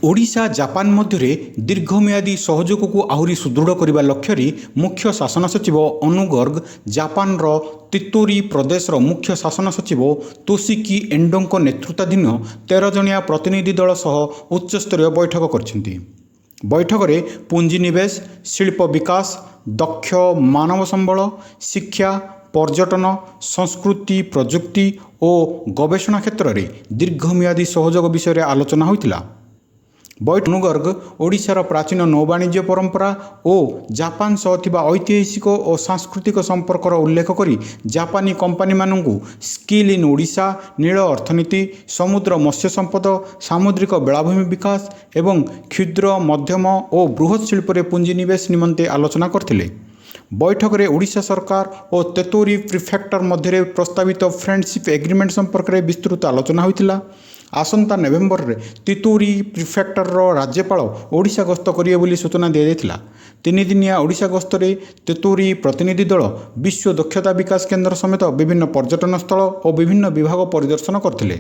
Odisha Japan ମଧ୍ୟରେ ଦୀର୍ଘମିଆଦୀ ସହଯୋଗକୁ ଆହୁରି ସୁଦୃଢ଼ କରିବା ଲକ୍ଷ୍ୟରେ ମୁଖ୍ୟ ଶାସନ ସଚିବ ଅନୁ ଗର୍ଗ ଜାପାନର ତୋତ୍ତୋରି ପ୍ରଦେଶର ମୁଖ୍ୟ ଶାସନ ସଚିବ ତୋଷିକି ଏଣ୍ଡୋଙ୍କ ନେତୃତ୍ୱାଧୀନ 13 ଜଣିଆ ପ୍ରତିନିଧି ଦଳ ସହ ଉଚ୍ଚସ୍ତରୀୟ ବୈଠକ କରିଛନ୍ତି। ବୈଠକରେ ପୁଞ୍ଜିନିବେଶ, ଶିଳ୍ପ ବିକାଶ, ଦକ୍ଷ ମାନବ ସମ୍ବଳ, ଶିକ୍ଷା, ପର୍ଯ୍ୟଟନ, ସଂସ୍କୃତି, ପ୍ରଯୁକ୍ତି ଓ ଗବେଷଣା କ୍ଷେତ୍ରରେ ଦୀର୍ଘମିଆଦୀ ସହଯୋଗ ବିଷୟରେ ଆଲୋଚନା ହୋଇଥିଲା। ବୈଠକ ଗର୍ଗ ଓଡ଼ିଶାର ପ୍ରାଚୀନ ନୌବାଣିଜ୍ୟ ପରମ୍ପରା ଓ ଜାପାନ ସହ ଥିବା ଐତିହାସିକ ଓ ସାଂସ୍କୃତିକ ସମ୍ପର୍କର ଉଲ୍ଲେଖ କରି ଜାପାନୀ କମ୍ପାନୀମାନଙ୍କୁ ସ୍କିଲ୍ ଇନ୍ ଓଡ଼ିଶା, ନୀଳ ଅର୍ଥନୀତି, ସମୁଦ୍ର ମତ୍ସ୍ୟ ସମ୍ପଦ, ସାମୁଦ୍ରିକ ବେଳାଭୂମି ବିକାଶ ଏବଂ କ୍ଷୁଦ୍ର, ମଧ୍ୟମ ଓ ବୃହତ୍ ଶିଳ୍ପରେ ପୁଞ୍ଜିନିବେଶ ନିମନ୍ତେ ଆଲୋଚନା କରିଥିଲେ। ବୈଠକରେ ଓଡ଼ିଶା ସରକାର ଓ ତୋତ୍ତୋରି ପ୍ରିଫେକ୍ଚର ମଧ୍ୟରେ ପ୍ରସ୍ତାବିତ ଫ୍ରେଣ୍ଡସିପ୍ ଏଗ୍ରିମେଣ୍ଟ ସମ୍ପର୍କରେ ବିସ୍ତୃତ ଆଲୋଚନା ହୋଇଥିଲା। ଆସନ୍ତା ନଭେମ୍ବରରେ ତୋତ୍ତୋରି ପ୍ରିଫେକ୍ଚରର ରାଜ୍ୟପାଳ ଓଡ଼ିଶା ଗସ୍ତ କରିବେ ବୋଲି ସୂଚନା ଦିଆଯାଇଥିଲା। ତିନିଦିନିଆ ଓଡ଼ିଶା ଗସ୍ତରେ ତୋତ୍ତୋରି ପ୍ରତିନିଧି ଦଳ ବିଶ୍ୱ ଦକ୍ଷତା ବିକାଶ କେନ୍ଦ୍ର ସମେତ ବିଭିନ୍ନ ପର୍ଯ୍ୟଟନ ସ୍ଥଳ ଓ ବିଭିନ୍ନ ବିଭାଗ ପରିଦର୍ଶନ କରିଥିଲେ।